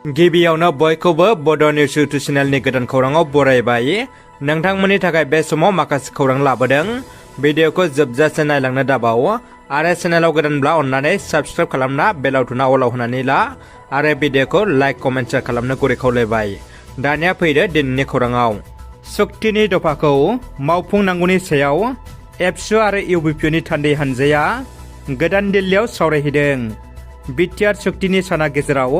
गिबियावनो बयखौबो बड' निउस इउटुब चेनेलनि गोदान खौराङाव बरायबाय। नोंथांमोननि थाखाय बे समाव माखासे खौरां लाबोदों। भिडिअखौ जोबजासे नायलांनो दाबाव आरो चेनेलाव गोदानब्ला अन्नानै साबस्क्राइब खालामना बेल आइकनआ अलाव होनानै ला आरो भिडिअखौ लाइक कमेन्ट शेयार खालामनो गुरै खावलायबाय। दानिया फैदो दिनैनि खौराङाव। सक्तिनि दफाखौ मावफुंनांगौनि सायाव एबसु आरो इउबिपिनि थान्दै हानजाया गोदान दिल्लीयाव सावरायहैदों। बिटिआर सक्तिनि साना गेजेराव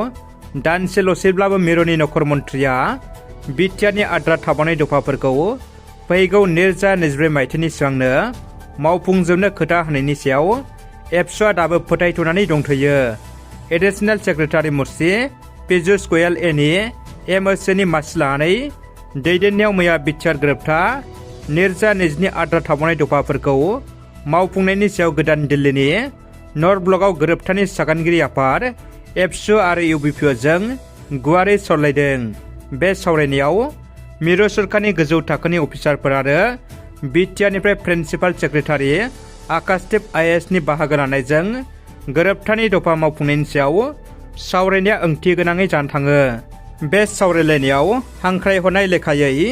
दानसेल'सैब्लाबो मिरुनि नखर मन्थ्रिया बिटिआरनि आद्रा थाबावनाय दफाफोरखौ फैगौ 2024 मायथाइनि सिगांनो मावफुंजोबनो खोथा होनायनि सायाव एबसुआ दाबो फोथायथ'नानै दंथ'यो। एडिशनेल सेक्रेटारि मुर्सि पीयूष गोयल एनि एमओसीनि मासि लानानै दैदेननायाव मैया बिटिआर गोरोबथा 2020नि आद्रा थाबावनाय दफाफोरखौ मावफुंनायनि सायाव गोदान दिल्लीनि नर्थ ब्लकआव गोरोबथानि सागानगिरि आफाद एबसु आरो इउबिपिजों गुवारै सावरायदों। बे सावरायनायाव मिरु सरकारनि गोजौ थाखोनि अफिसारफोर आरो बिटिआरनिफ्राय प्रिन्सिपाल सेक्रेटारि आकाशदीप आइएसनि बाहागो लानायजों गोरोबथानि दफा मावफुंनायनि सायाव सावरायनाया ओंथि गोनाङै जानो थाङो। बे सावरायलायनायाव हांख्रायहरनाय लेखायै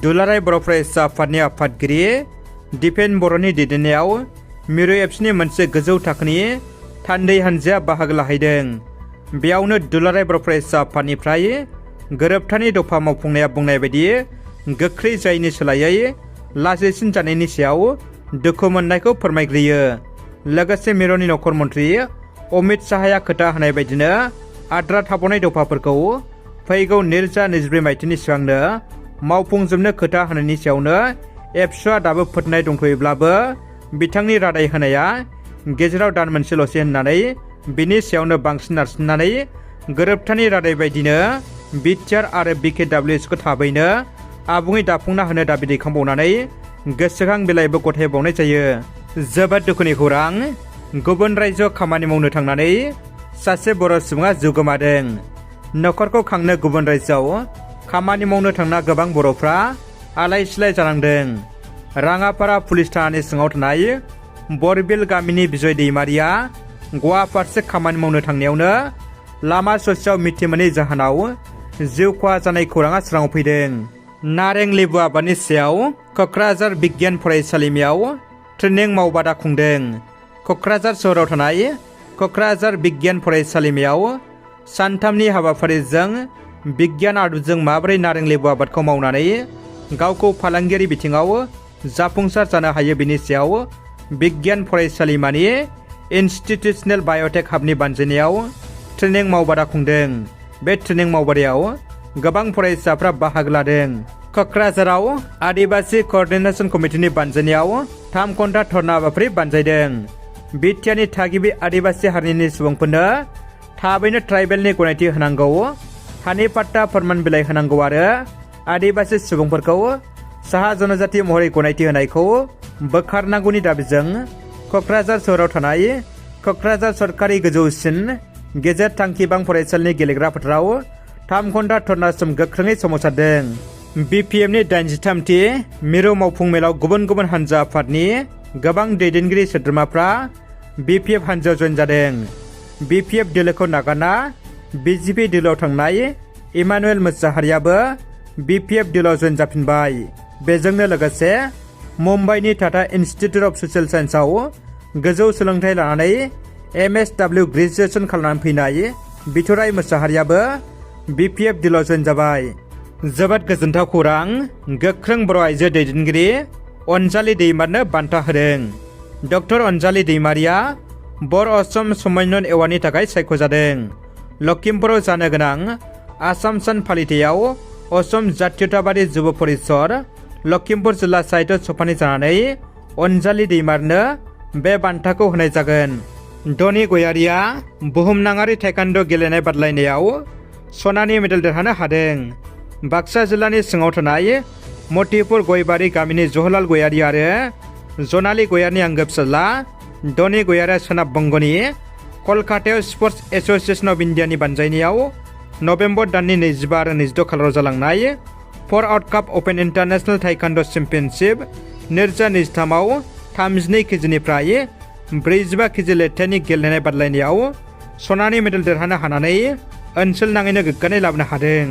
दुलाराय बर' फरायसा आफादनि आफादगिरि दिपेन बर'नि दैदेननायाव मिरु एबसुनि मोनसे गोजौ थाखोनि थान्दै हानजाया बाहागो लाहैदों। बेयावनो दुलाराय बर' फरायसा आफादनिफ्राय गोरोबथानि दफा मावफुंनाया बुंनाय बायदि गोख्रै जायैनि सोलायै लासैसिन जानायनि सायाव दुखु मोननायखौ फोरमायग्रोयो। लोगोसे मिरुनि नखर मन्थ्रि अमित शाहया खोथा होनाय बायदिनो आद्रा थाबावनाय दफाफोरखौ फैगौ 2024 मायथाइनि सिगांनो मावफुंजोबनो खोथा होनायनि सायावनो एबसुआ दाबो फोथायनाय दंथ'योब्लाबो बिथांनि रादाय होनाया गेजेराव दान मोनसेल'सै होननानै बिनि सायावनो बांसिन नारसिननानै गोरोबथानि रादाय बायदिनो बिटिआर आरो बिकेडब्लिउएसखौ थाबैनो आबुङै दाफुंना होनो दाबि दैखांबावनानै गोसोखां बिलाइबो गथायबावनाय जायो। जोबोद दुखुनि खौरां। गुबुन रायजोआव खामानि मावनो थांनानै सासे बर' सुबुङा जिउ गोमादों। नखरखौ खांनो गुबुन रायजोआव खामानि मावनो थांना गोबां बर'फ्रा आलाय सिलाय जानांदों। राङापारा पुलिस थानानि सिङाव थानाय बरबिल गामिनि बिजय दैमारिया गवा फारसे खामानि मावनो थांनायावनो लामा ससेयाव मिथिमोनै जाहोनाव जिउ खहा जानाय खौराङा स्राङाव फैदों। नारें लेबु आबादनि सायाव क'क्राझार बिगियान फरायसालिमायाव ट्रेनिं मावबादा खुंदों। क'क्राझार सोहोराव थानाय क'क्राझार बिगियान फरायसालिमायाव सानथामनि हाबाफारिजों बिगियान आदबजों माबोरै नारें लेबु आबादखौ मावनानै गावखौ फालांगियारि बिथिङाव जाफुंसार जानो हायो बेनि सायाव बिगियान फरायसालिमानि इन्स्टिट्युशनेल बाय'टेक हाबनि बानजायनायाव ट्रेनिं मावबादा खुंदों। बे ट्रेनिं मावबादायाव गोबां फरायसाफ्रा बाहागो लादों। क'क्राझाराव आदिबासी क'अर्डिनेशन कमिटिनि बानजायनायाव 3 घन्टा धर्ना हाबाफारि बानजायदों। बिटिआरनि थागिबि आदिबासी हारिनि सुबुंफोरनो थाबैनो ट्राइबेलनि गनायथि होनांगौ, हानि पाट्टा फोरमान बिलाइ होनांगौ आरो आदिबासी सुबुंफोरखौ साहा जनजाति महरै गनायथि होनायखौ बोखारनांगौनि दाबिजों क'क्राझार सोहोराव थानाय क'क्राझार सरकारि गोजौसिन गेजेर थांखिबां फरायसालिनि गेलेग्रा फोथाराव 3 घन्टा धर्ना सम गोख्रोङै सोमावसारदों। बिपिएमनि 83थि मिरु मावफुं मेलाव गुबुन गुबुन हानजा आफादनि गोबां दैदेनगिरि सोद्रोमाफ्रा बिपिएफ हानजायाव जइन जादों। बिपिएफ दोलोखौ नागारना बिजेपि दोलोआव थांनाय इमानुएल मोसाहारियाबो बिपिएफ दोलोआव जइन जाफिनबाय। बेजोंनो लोगोसे मुम्बाइनि टाटा इन्स्टिटिउट अफ ससियेल साइन्सआव गोजौ सोलोंथाइ लानानै एमएसडब्लिउ ग्रेजुएसन खालामनानै फैनाय बिथराय मोसाहारियाबो बिपिएफ दोलोआव जइन जाबाय। जोबोद गोजोनथाव खौरां। गोख्रों बर' आइजो दैदेनगिरि अनजालि दैमारिनो बान्था होदों। डक्टर अनजालि दैमारिया बर' असम समन्वयन एवार्डनि थाखाय सायख'जादों। लखिमपुराव जानो गोनां आसाम सान फालिथायाव असम जातीयताबादी जुब परिषद लखिमपुर जिल्ला साहित्य सभानि जानानै अनजालि दैमारिनो बे बान्थाखौ होनाय जागोन। धनि गयारिया बुहुमनाङारि ताइक्वान्ड' गेलेनाय बादायलायनायाव सनानि मेडेल देरहानो हादों। बाक्सा जिल्लानि सिङाव थानाय मतिपुर गयबारि गामिनि जहलाल गयारि आरो जनालि गयारिनि आंगो फिसाज्ला धनि गयारिया सोनाब बंगनि कलकातायाव स्पर्ट्स एस'सिएशन अफ इन्डियानि बानजायनायाव नभेम्बर दाननि 25 आरो 26 खालाराव जालांनाय 4 आउट काप अपेन इन्टारनेशनेल ताइक्वान्ड' चेम्पियनशिप 2023आव 32 केजिनिफ्राय 45 केजि लेथायनि गेलेनाय बादायलायनायाव सनानि मेडेल देरहानो हानानै ओनसोल नाङैनो गोग्गानाय लाबोनो हादों।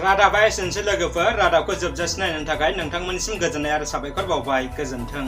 रादाबा एसेनोसै लोगोफोर, रादाबखौ जोबजासिम नायनो थाखाय नोंथांमोननिसिम गोजोननाय आरो साबायखर बावबाय। गोजोन्थों।